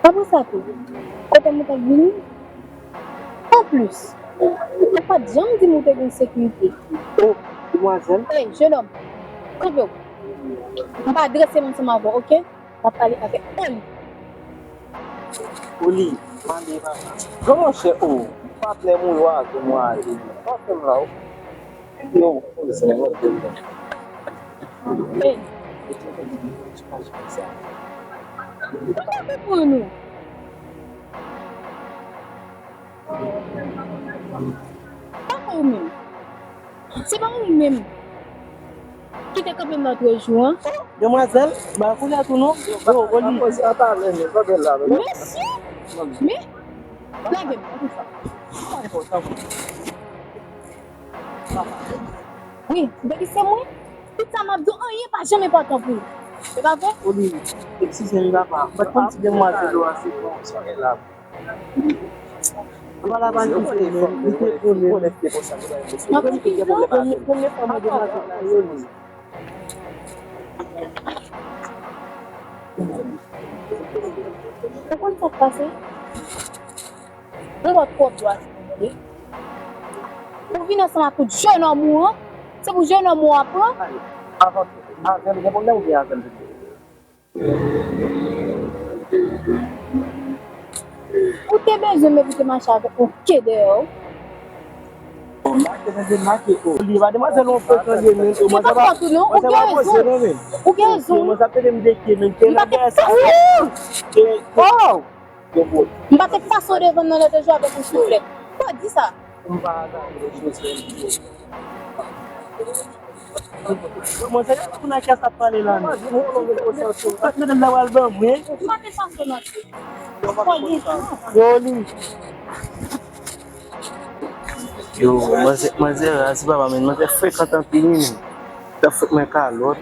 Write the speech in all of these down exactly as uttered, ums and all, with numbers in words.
Apre sa tou, kote m t ap vini? Anplis, ou pa t janm di m ou te gen sekirite. Oh, demwazèl. Ey, jenòm, kanpe w. M pa adrese m ansanm avè w, oke? M ap pale avèk Oli. Oli, mande papa. Gran monchè, oh, patnè m ou yo a, demwazèl. Pa fè m la, oh. Yo, polis, men mwen te. Ey. Ou pa konprann ou. Papa ou menm. Se pa ou menm ki te kanpe m lòt jou an? Demwazèl, ba kounye a tou non. Yo, Oli. Mesye! Men, lage m. Wi, depi se mwen, tout sa m ap di w, anyen pa janm enpòtan pou ou. Se pa vre? Oli, eskize m papa. Mwen pa t konn si demwazèl ou a se bon, se la. Mwen pa la pa kite, men li te konnen. M ap eksplize w. Premye, premye fwa mwen demwazèl la, Oli. Ou konn sa k pase? Ou ba w twòp dwa, tande. Ou vin ansanm ak tout jenòm ou an, se pou jenòm ou an pran. Avanse. Avè l, gen pwoblèm ou gen avè l? Ou te bezwen m evite mache avèk yon ke dèyè w. Bon, mache, se mache, oh. Li pa demwazèl yon frekan li ye, men. Se pa fòt ou non, ou gen rezon. Ou gen rezon. Mwen sa te de m de ke, men. M pa te fason. Oh! M pa te fason devan nan lòt jou avèk yon souflèt. Fò di sa. Mwen se yon moun ak sa pale la, non. Paske m ta pral ban mwen. M pa te fason nan tèt. Fò di sa. Yo, li. Yo, manzè, manzè raz, papa, men manzè frekan anpil, wi, men. Sa fèt mwen kalòt.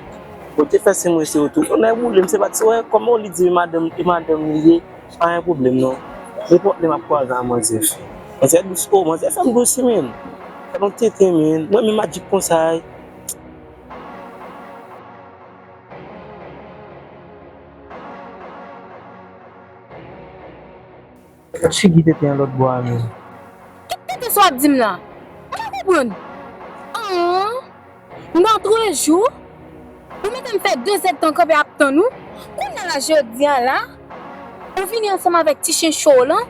Bon, te fè se mwen, se yo tou. Nèg boule m, se pa ti wè, kòman li di madanm, e madanm li ye, pa gen pwoblèm, non. Nenpòt lè m ap kwaze a manzè. Manzè dous, oh, manzè fè m dous, men. Fè nou tenten, men. Mwen menm, m adjik konsa, wi. Figi tenten an lòt bò a menm. Ki tenten sa w ap di m la? M pa konprann. An, nan twò jou, ou mete m fè de zèdtan kanpe ap tann ou. Kounye a la, jodi a la, ou vini ansanm avèk ti chen cho w lan.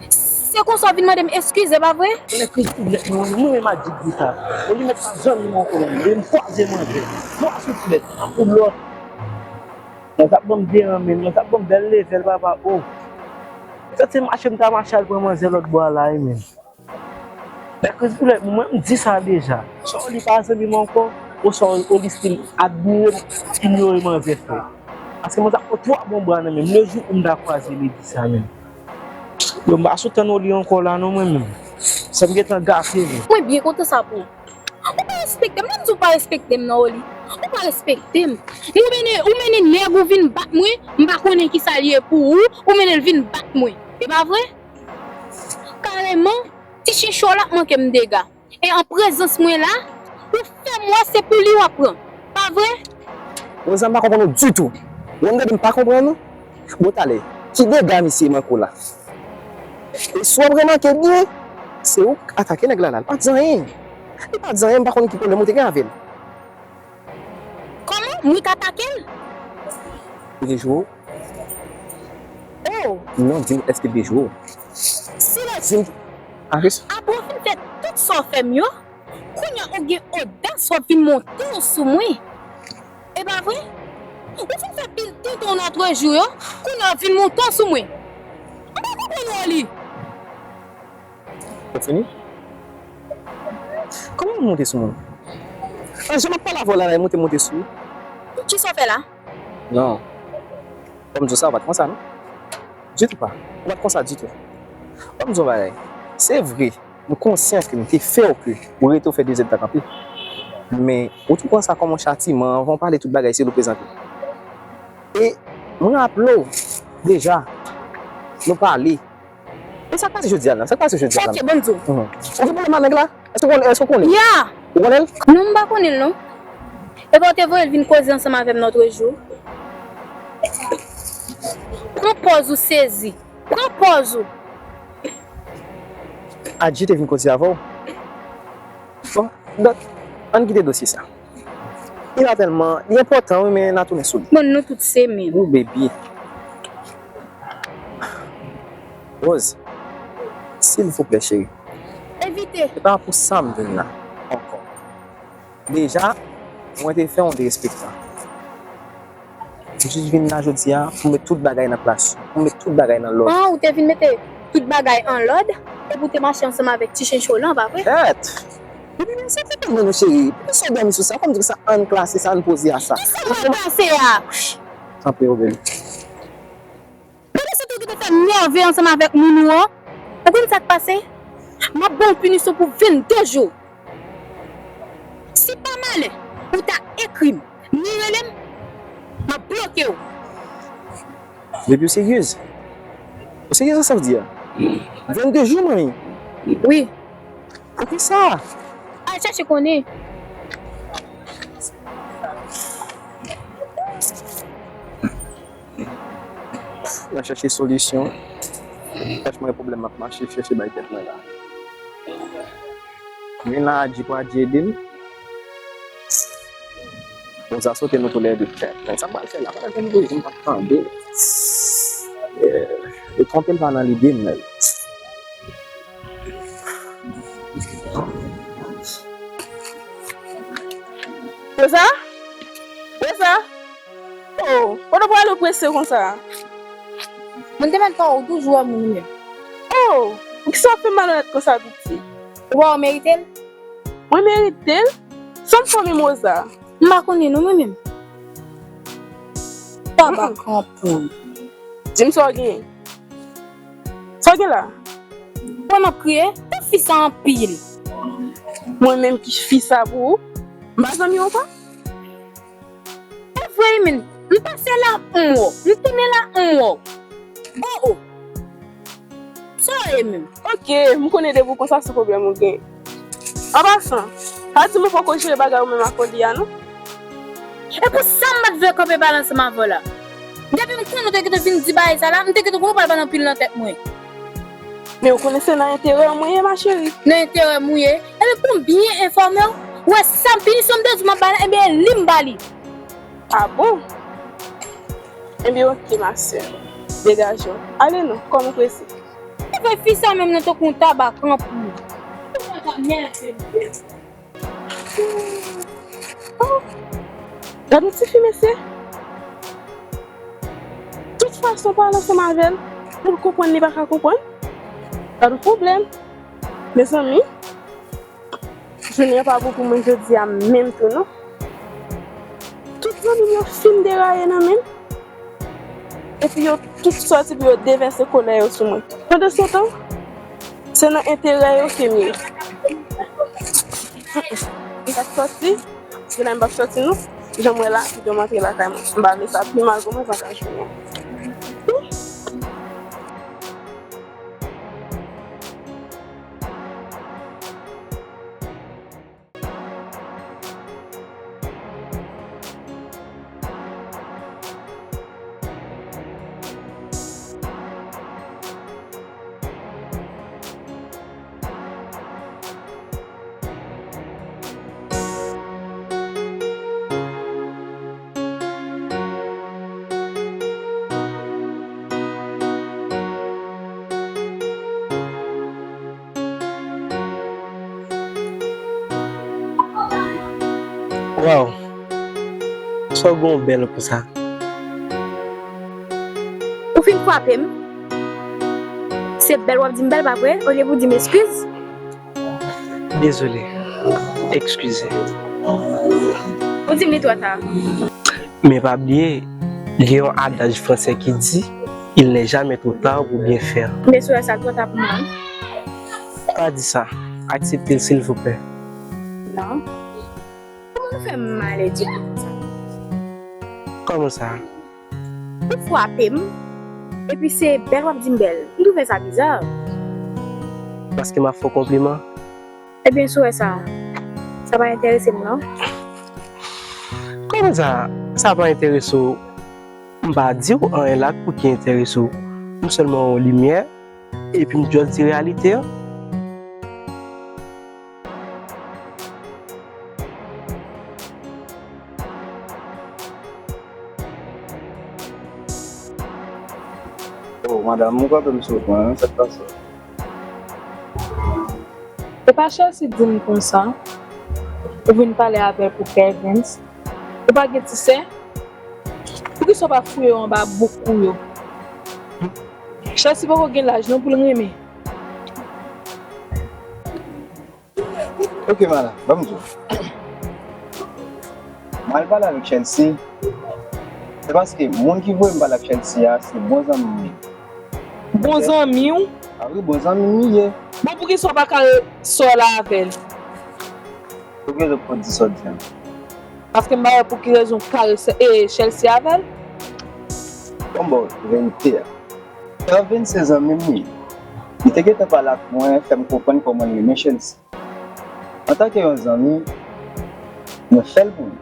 Se konsa w vin mande m eskize, pa vre? Lè kriz pou blèt mwen, mwen menm adjik di sa. Ou li mèt pa zanmi m ankò, menm. Li m kwaze manje. Twa souflèt, pou lòt. Mwen t ap ban m de an, men mwen t ap ban m bèl levèl, papa, oh. Sa se mache m ta mache al pran manzè lòt bò a la, wi, men. Lè kriz pou lè, mwen, m di sa deja. Swa Oli pa zanmi m ankò, oswa Oli still admire m, inyore manzè fè. Paske mwen t ap pran twa bon bra nan men m. Le jou ou m ta kwaze li di sa, men. Yo, m pa sou tann Oli ankò la, non, mwen menm. Sa m gentan gate, men. Mwen byen kontan sa pou ou. Ou pa respekte m, lè m di w pa respekte m nan, Oli. Ou pa respekte m. Ou mennen, ou mennen nèg ou vin bat mwen, m pa konnen kisa l ye pou ou, ou mennen l vin bat mwen. E pa vre? Kareman, ti chen cho w la ap manke m dega. E an prezans mwen la, ou fè m wè se pou li w ap pran. Pa vre? Rosa, m pa konprann ou ditou. Ou konn gade m pa konprann ou? Bon, talè, ki dega misye manke w la? E si w ap remake byen, se ou k atake nèg la la. Li pa t di anyen. Li pa t di anyen, m pa konn ki pwoblèm ou te gen avè l. Kòman? Mwen k atake l? Li te jwe w? Oh! Non, di m, èske li te jwe w? Silans! Di m, arete. Apre w fin fè tout sa w fè m yo, kounye a ou gen odas w ap vin monte w sou mwen. E pa vre? Ou fin fè pil tenten w nan twò jou yo, kounye a w ap vin monte w sou mwen. M pa konprann ou, Oli. Ou fini? Kòman w monte sou moun? An, jan m ap pale avè w la, la, e monte, monte sou ou. Kisa w fè la? Non. Ban m di w sa, ou pa t konsa, non. Ditou pa. Ou pa t konsa ditou. Ban m di w yon bagay. Se vre, m konsyan ke m te fè w ke ou rete w fè de zèdtan kanpe. Men, ou te pran sa kòm yon chatiman, anvan w pale tout bagay, se li w prezante. E, mwen raple w, deja, nou pale. E sa k pase jodi a la? Sa k pase jodi a la? Ok, ban m di w. Mhm. Ou gen pwoblèm ak nèg la? Èske w konnen, èske w konnen? Ya! Ou konnen l? Non, m pa konnen l, non. Epa w te voye l vin koze ansanm avè m lòt jou? Ou Pran pòz ou sezi. Pran pòz ou. Adji te vin koze avè w? Bon, dat, ann kite dosye sa. Li pa tèlman, li enpòtan wi, men n a tounen sou li. Bon, nou tout se menm. Ou baby. Rose, silvouplè cheri. Evite. Se pa pou sa m vin la ankò. Deja, mwen te fè yon derespektan. M jis vin la jodi a pou met tout bagay nan plas yo, pou met tout bagay nan lòd. An, ou te vin mete tout bagay an lòd, epi ou te mache ansanm avèk ti chencho lan, pa vre? Kèt! Epi men se te tande nou cheri. Poukisa w dòmi sou sa? Kòm di sa ann klase, sa ann poze a sa. Kisa mwen klase a? Tanpri, Obeli. Gade si tou ki te fè m nève ansanm avèk moun ou an. Ou konn sa k pase? M ap ba w pinisyon pou vennde jou. Si pa malè, ou ta ekri m, ni rele m, m ap bloke w. Baby, ou seryez? Ou seryez nan sa w di a? Vennde jou, manmi? Wi. Poukisa? Al chèche konnen. Mwen chèche solisyon. Franchman, e pwoblèm m ap mache chèche bay tèt mwen la. Vin la, Adji pou Adji ede m. Bon, sa sote nou toulède tèt. Men sa m pral fè la, pa t ap janm toujou m p ap tande. E twonpe l pa nan lide m menm. Rosa? Rosa? Oh, kote w prale w prese konsa? Mwen te mèt pa wè w toujou wè moun ou menm. Oh, poukisa w ap fè m malonèt konsa piti? Ou pa wè w merite l? Mwen merite l? Sa m fè w menm Rosa? M pa konnen non mwen menm. Taba kanpon. Di m sa w genyen. Sa w gen la? Mwen m ap kriye, ou fi sa anpil. Mwen menm ki fi sa pou ou? M pa zanmi w ankò? E vre wi menm, m pase la m wè w, m tounen la m wè w. Oh oh. Sa w ye menm? Ok, m konnen depi w konsa se pwoblèm ou gen. An pasan, pa di m ou poko jere bagay ou menm ak Oli a non. E pou sa m pa t vle kanpe pale ansanm avè w la. Depi m konnen w te gentan vin di bagay sa la, m te gentan konnen w pral pale anpil nan tèt mwen. Men ou konnen se nan enterè w mwen ye ma chérie. Nan enterè m ou ye? Ebyen pou m byen enfòme w, ou wè sa pinisyon m te di w m ap bay la, ebyen e li m ba li. Ah bon? Ebyen ok ma sè. Degaje w. Ale non, kòm ou prese. Ou fè fi sa menm nan tankou yon taba kanpou. Oh, gad yon tifi mesye. Tout fason pale ansanm avè l, pou l konprann li pa ka konprann. Gad yon pwoblèm. Mezanmi, jounen an pa bon pou mwen jodi a menm tou non. Tout zanmi m yo fin deraye nan men m. Epi yo tout sòti pou yo devèse kolè yo sou mwen. Pandansetan, se nan enterè yo ke m ye. M p ap sòti, jounen m p ap sòti non. Jan m wè la, yo m antre lakay mwen. M pa vle sa pi mal pou mwen sa ka jwenn mwen. Waw! Sa w gen w bèl konsa? Ou fin frape m? Se bèl w ap di m bèl, pa vre? Olye pou di m eskiz? Dezole. Eskize. Ou di m li twò ta. Men pa bliye, gen yon adaj franse ki di, il n'est jamais trop tard pour bien faire. Men sou sa twò ta pou mwen. Pa di sa. Aksepte l silvouplè. Non. Kòman nou fè maledive konsa? Kòman sa? Ou frape m, epi se bèl w ap di m bèl. M twouve sa biza. Paske m ap fè w konpliman? Ebyen, si w wè sa, sa pa enterese m non. Kòman sa, sa pa enterese w? M pa di w anyen la pou ki enterese w. M sèlman wè w limyè, epi m just di reyalite an. Oh, madanm, ou kanpe m sou pwen, sa k pase? E pa Chelsea di m konsa, ou vin pale avè l pou Kervens. Ou pa gen ti sè? Poukisa w pa fouye yo anba bouk ou yo? Chelsea poko gen laj non pou l renmen. Ok, madanm, ban m di w. Mwen al pale avèk Chelsea, se paske moun ki voye m pale ak Chelsea a, se bon zanmi m. Bon zanmi w? A wi, bon zanmi m li ye. Bon, poukisa w pa kare sè w la avè l? Pou ki rezon pou w di sa w di a? Paske m pa wè pou ki rezon w kare sè, e, Chelsea avè l. Bon, bon, verite a. Kervens se zanmi m li ye. Li te gentan pale ak mwen, fè m konprann kòman l renmen Chelsea. Antanke yon zanmi, mwen fè l pou li.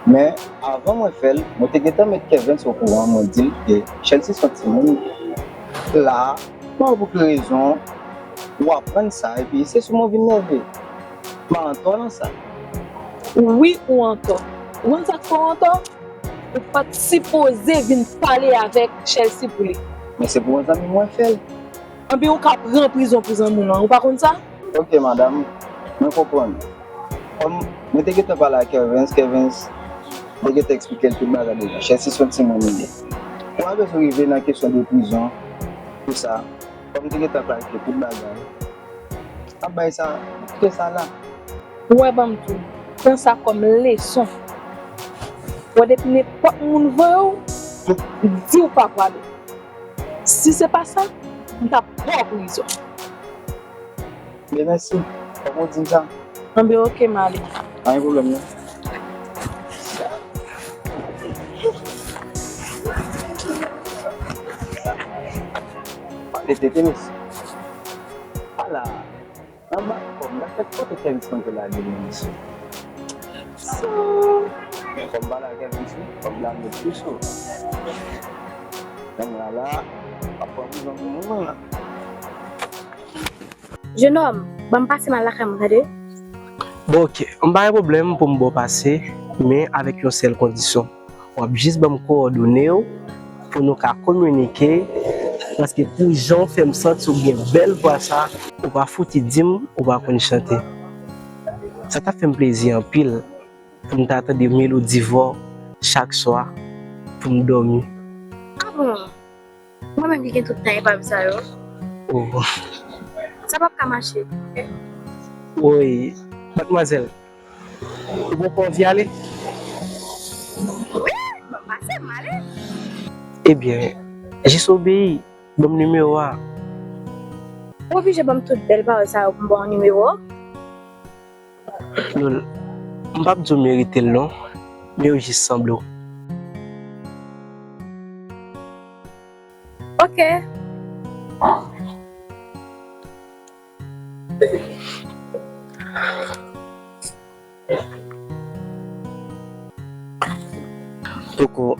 Men, avan mwen fè l, mwen te gentan met Kervens okouran, mwen di l ke Chelsea se yon timoun. La, mwen wè pou ki rezon ou aprann sa, epi se sou mwen w vin nève. M antò nan sa. Wi, ou antò. Ou konn sa k fè w antò? Ou pa t sipoze vin pale avèk Chelsea pou li. Men se pou yon zanmi mwen fè l. Anben, ou ka pran prizon pou zanmi w lan, ou pa konn sa? Ok, madanm, mwen konprann. Kòm mwen te gentan pale ak Kervens, Kervens te gentan eksplike l tout bagay deja. Chelsea se yon timoun li ye. Ou pa bezwen rive nan kesyon de prizon, tout sa. Kòm m te gentan klarifye tout bagay, m ap bay sa, kite sa la. Ou wè, ban m di w, pran sa kòm leson. Ou wè, depi nenpòt moun voye w, di w pa prale. Si se pa sa, m t ap ba w prizon. Byen, mèsi. Fòk ou di m sa. Anben, ok, m ale. Pa gen pwoblèm, non. Pale tete, mèsi. Ala. Anba kòm, gad kèk kote Kevin Spanke lage li, mesye. Kòm pale ak Kevin sou, kòm blame tou sou. Nèg la la, ap pran prizon pou moman la. Jenòm, ban m pase m al lakay mwen, tande? Bon, ok. M pa gen pwoblèm pou m ba w pase, men avèk yon sèl kondisyon. W ap jis ban m kowòdone w pou nou ka kominike, paske pou jan w fè m santi w gen bèl vwa sa, ou pa fouti di m ou pa konn chante. Sa t ap fè m plezi anpil pou m ta tande melodi vwa w chak swa pou m dòmi. Ah bon? Mwen menm ki gen tout tan epam sa yo. Oh. Sa p ap ka mache. Woy, madmwazèl, ou poko anvi ale? Wi, ban m pase, m ale. Ebyen, jis obeyi, ban m nimewo a. Ou oblije ban m tout bèl pawòl sa yo pou m ba w nimewo? Lol, m p ap di w merite l non, men yo jis sanble w. Ok. Poko,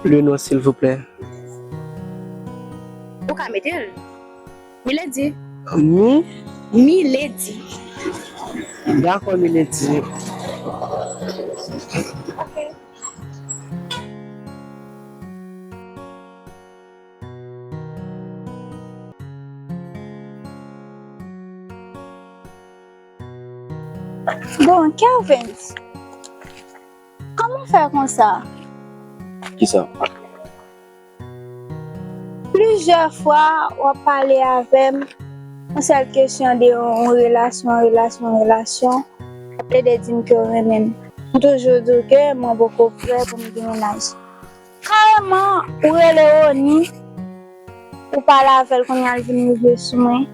le non, silvouplè. Ou ka mete l. Milady. Mi? Milady. Dakò, Milady. Ok. Bon, Kervens, kòman w fè konsa? Kisa? Plizyè fwa, w ap pale avè m, yon sèl kesyon de yon relasyon, relasyon, relasyon, w ap plede di m ke w renmen m. M toujou di w ke mwen poko prè pou m gen mennaj. Kareman, ou rele Rony, ou pale avè l, kounye a l vin rive sou mwen.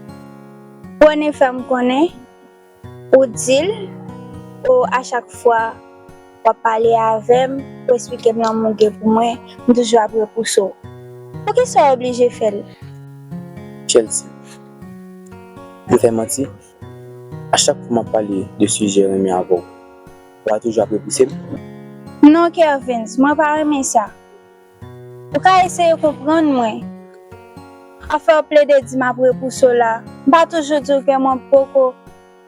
Rony fè m konnen, ou di l, ou, a chak fwa w ap pale avè m, ou eksplike m lanmou w gen pou mwen, m toujou ap repouse w. Poukisa w oblije fè l? Chelsea, m fè manti? A chak fwa m ap pale de sijè renmen avè w, ou pa toujou ap repouse m? Non, Kervens, mwen pa renmen sa. Ou ka eseye konprann mwen. Afè w plede di m ap repouse w la, m pa toujou di w ke mwen poko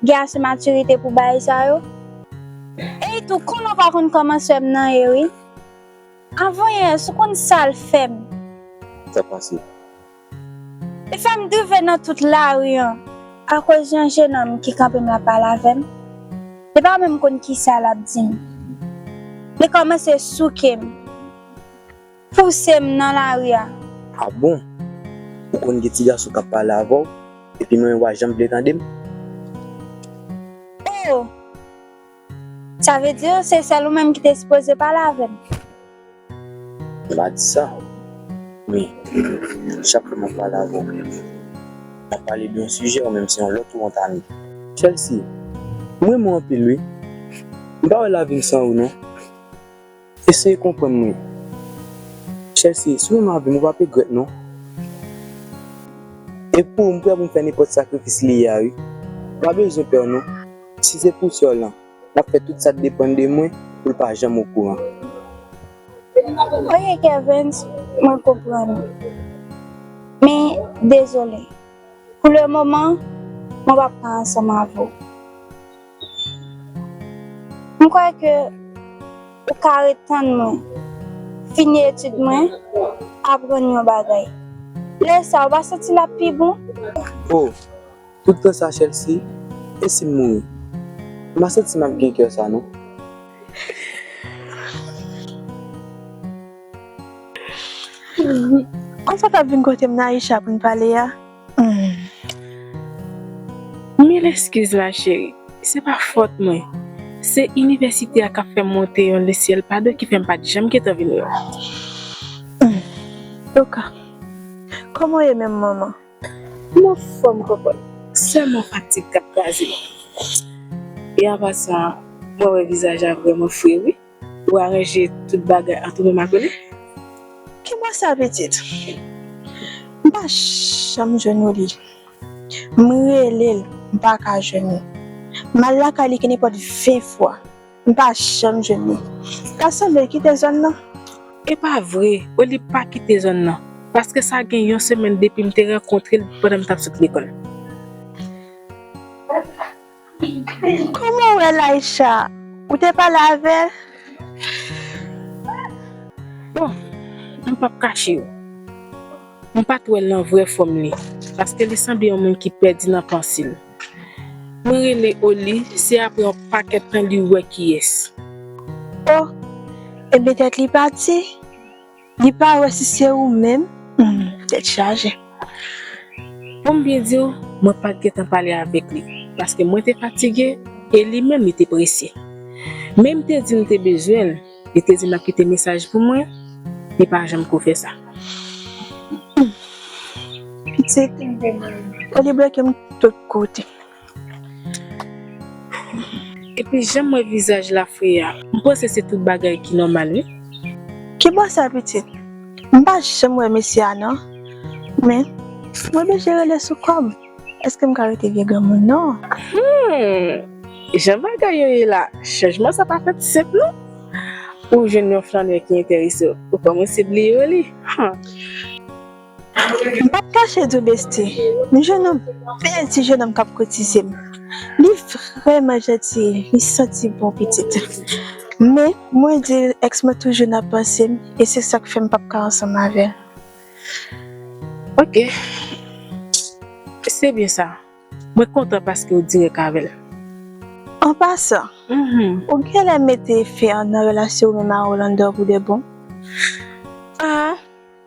gen ase matirite pou bagay sa yo? E tou, konnen w pa konn kòman sè m nan ye, wi. Avanyè, si w konn sa l fè m. Sa pase? Li fè m drive nan tout lari an akoz yon jenòm ki kanpe m la pale avè m. Li pa menm konn kisa l ap di m. Li kòmanse souke m, pouse m nan lari a. A bon? Ou konn gen ti gason k ap pale avè w, epi mwen menm w pa janm vle tande m? Oh! Sa vle di se sèl ou menm ki te sipoze pale avè m? M pa di sa. Men, chak fwa m ap pale avè w, m ap pale de yon sijè, ou menm se yon lòt ou, yon tann. Chelsea, m renmen w anpil, wi. M pa wè lavi m san ou, non. Eseye konprann mwen. Chelsea, si w renmen avè m, ou p ap regrèt, non. E pou ou, m prè pou m fè nenpòt sakrifis li ye a, wi. Ou pa bezwen pè, non. Si se pou sè w lan, m ap fè tout sa k depann de mwen pou l pa janm okouran. Ok, Kervens, mwen konprann ou. Men, dezole. Pou le moman, mwen p ap ka ansanm avè w. M kwè ke ou ka ret tann mwen fini etid mwen, aprann yon bagay. Lè sa a, ou pa santi l ap pi bon? Oh, tout tan sa, Chelsea, e si m mouri? M pa santi m ap gen kè sa, non. Konsa w t ap vin kote m nan, Aïcha, pou n pale a? Hmm. Mil eskiz, ma chérie. Se pa fòt mwen. Se inivèsite a k ap fè m monte yon lesyèl pado ki fè m pa t janm gentan vin wè w. Hmm. Luka, kòman w ye menm, manman? M anfòm, kòkòt. Sèlman fatig k ap kraze m. E an pasan, mwen wè vizaj la vrèman fre, wi. Ou aranje tout bagay ant ou menm ak Oli? Ki bò sa, pitit? M pa janm jwenn Oli. M rele l, m pa ka jwenn li. M al lakay li kenenpòt ven fwa, m pa janm jwenn li. Ta sanble l kite zòn nan. E pa vre, Oli pa kite zòn nan. Paske sa gen yon semèn depi m te rankontre l pandan m t ap sot lekòl. Kòman w wè l, Aïcha? Ou te pale avè l? Bon, m p ap kache w. M pa t wè l nan vrè fòm li, paske li sanble yon moun ki pèdi nan panse l. Mwen rele Oli, se apre yon pakèt tan li wè kiyès. Oh, ebyen tèt li pati? Li pa wè si se ou menm? Hmm, tèt chaje. Pou m byen di w, mwen pa t gentan pale avèk li, paske mwen te fatige e li menm li te prese. Men m te di m te bezwen l, li te di l ap kite mesaj pou mwen, li pa janm ko fè sa. Pitit, Oli bloke m tout kote. Epi jan m wè vizaj la fre a, m panse se tout bagay ki nòmal, wi. Ki bò sa, pitit? M pa janm wè mesye a, non. Men, mwen oblije rele sou kòb. Èske m ka rete vye granmoun, non? Hmm! Jan bagay yo ye la, chanjman sa pa fèt senp, non. Ou jwenn yon flannè ki enterese w, ou kòmanse bliye Oli. Huh. M p ap kache di w, besti, m jwenn yon bèl ti jenòm k ap koutize m. Li vrèman janti, li santi bon, pitit. Men, mwen di l, èks mwen toujou nan panse m, e se sa k fè m p ap ka ansanm avè l. Ok. Se byen sa. Mwen kontan paske w dirèk avè l. An pasan, mhm, ou genlè mete fen nan relasyon ou menm a Rolando pou de bon. Ah,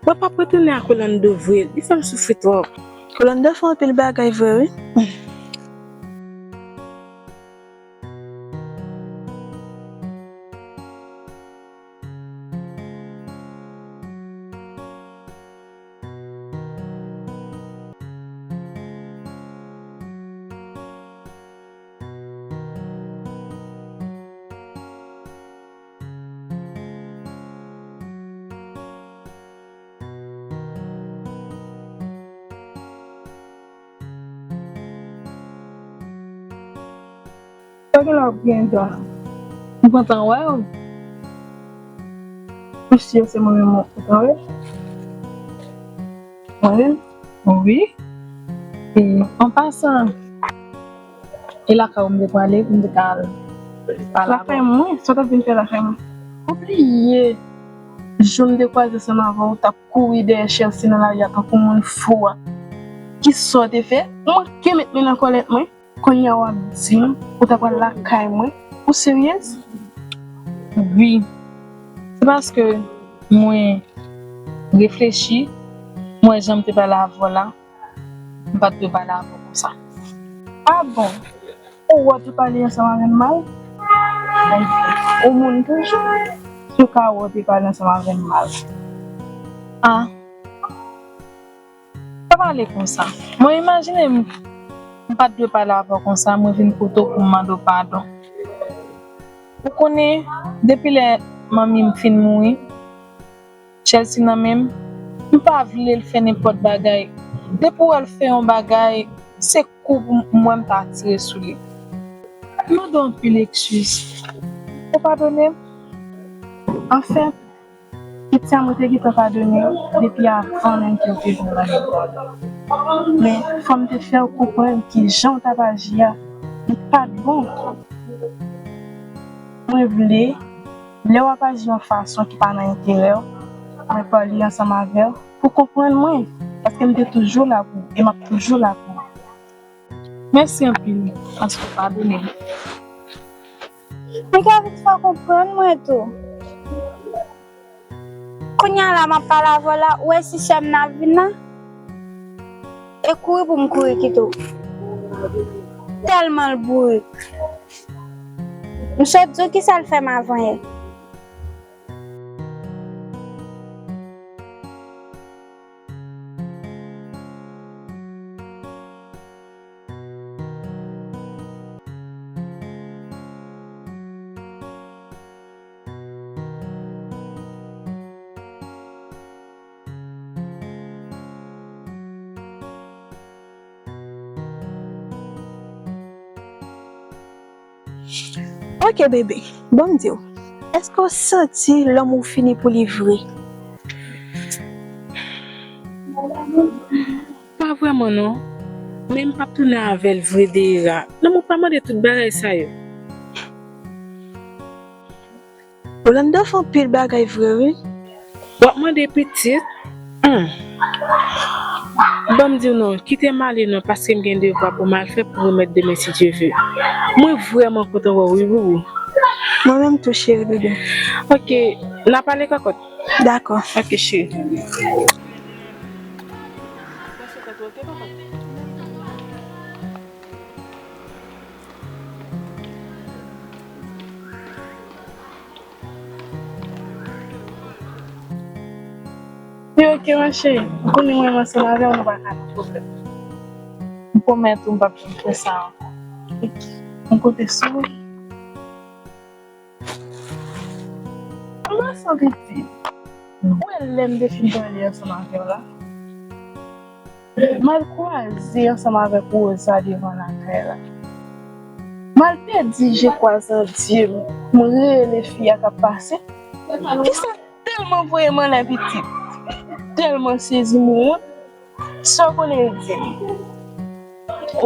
mwen p ap retounen ak Rolando vre, li fè m soufri twòp. Rolando fè anpil bagay vre, wi. Sa gen la w ap griyen dan? M kontan wè w. Ou si se mwen menm ou kontan wè? Mwen menm? Wi. E, an pasan, e lakay ou m te prale pou m te ka al pale avè w? Lakay mwen? Sa w t ap vin fè lakay mwen? Ou bliye jou m te kwaze ansanm avè w, w t ap kouri dèyè Chelsea nan lari a tankou moun fou a. Kisa w te fè? Ou manke met men nan kòlèt mwen. Kounye a w ap di m ou ta pral lakay mwen? Ou seryez? Wi. Se paske mwen reflechi, mwen wè jan m te pale avè w la, m pa t dwe pale avè w konsa. A bon? Ou wè w te pale ansanm avè m mal? Ou moun toujou. Si w ka wè w te pale ansanm avè m mal. Ah. Pa pale konsa. Mwen imajine m, m pa t dwe pale avè w konsa, mwen vin kote w pou m mande w padon. Ou konnen, depi lè manmi m fin mouri, Chelsea nan men m, m pa vle l fè nenpòt bagay. Depi w wè l fè yon bagay, se kou pou m wè m ta tire sou li. M mande w anpil eskiz. Ou padone m? Anfèt, Ketya, mwen te gentan padone w depi avan menm ke w te vin mande m padon. Men, fò m te fè w konprann ke jan w t ap aji a, li pa t bon. Mwen vle, lè w ap aji yon fason ki pa nan enterè w, mwen pale ansanm avè w pou w konprann mwen, paske m te toujou la pou w e m ap toujou la pou w. Mèsi anpil paske w padone m. Mwen te anvi fè w konprann mwen tou. Kounye a la, m ap pale avè w la, ou wè si sè m nan ap vin nan? E kouri pou m kouri kite w. Tèlman l bourik. M sot di w kisa l fè m avan yè. Ok, bebe, ban m di w, èske w santi lanmou w fini pou li vre? Pa vrèman non, men m p ap tounen avè l vre deyra. Lanmou pa mande tout bagay sa yo. Rolando fè anpil bagay vre wi. W ap mande pitit? Humm. Ban m di w non, kite m ale non, paske m gen devwa pou m al fè pou remèt demen si Dye ve. Mwen vrèman kontan wè w wi, boubou. Mwen menm tou, cheri doudou. Ok, n a pale kòkòt. Dakò. Ok, cheri. Li oke, ma cheri. Ou konnen mwen menm ansanm avè w, nou pa ka nan pwoblèm. M pwomèt ou, m p ap janm fè sa ankò. Oke. M konte sou ou. Mwen santi di, ou wè lè m te fin pale ansanm avè w la, m al kwaze ansanm avèk Rosa devan lakay la. M al pèdi je kwa zandye m, m rele fi a k ap pase. Fi sa tèlman voye m anlè pitit, tèlman sezi m wont. Sa w konnen l di m?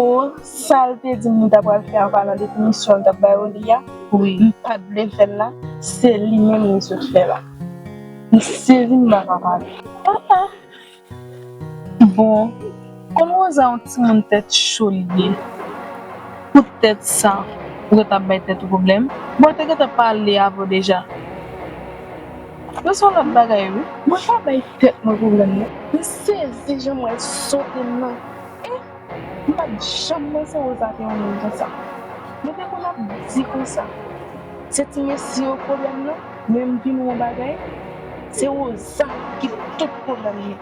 O, sa l te di m li t ap pral fè an palan de pinisyon l t ap bay Oli a, wi, m pa t vle fè l la, se li menm li sot fè la. M sezi, m pa ka pale. Ah, ah. Bon, konn Rosa yon timoun tèt cho li ye. Poutèt sa, ou gentan ap bay tèt ou pwoblèm? Bon, l te gentan pale avè w deja. Men se yon lòt bagay, wi. Mwen pa bay tèt mwen pwoblèm, non. M sezi jan m wè l sote m nan. E m pa t janm panse Rosa te yon moun konsa. Mwen te konn ap di konsa, se ti mesye yo pwoblèm nan, men m vin wè yon bagay, se Rosa ki tout pwoblèm yo.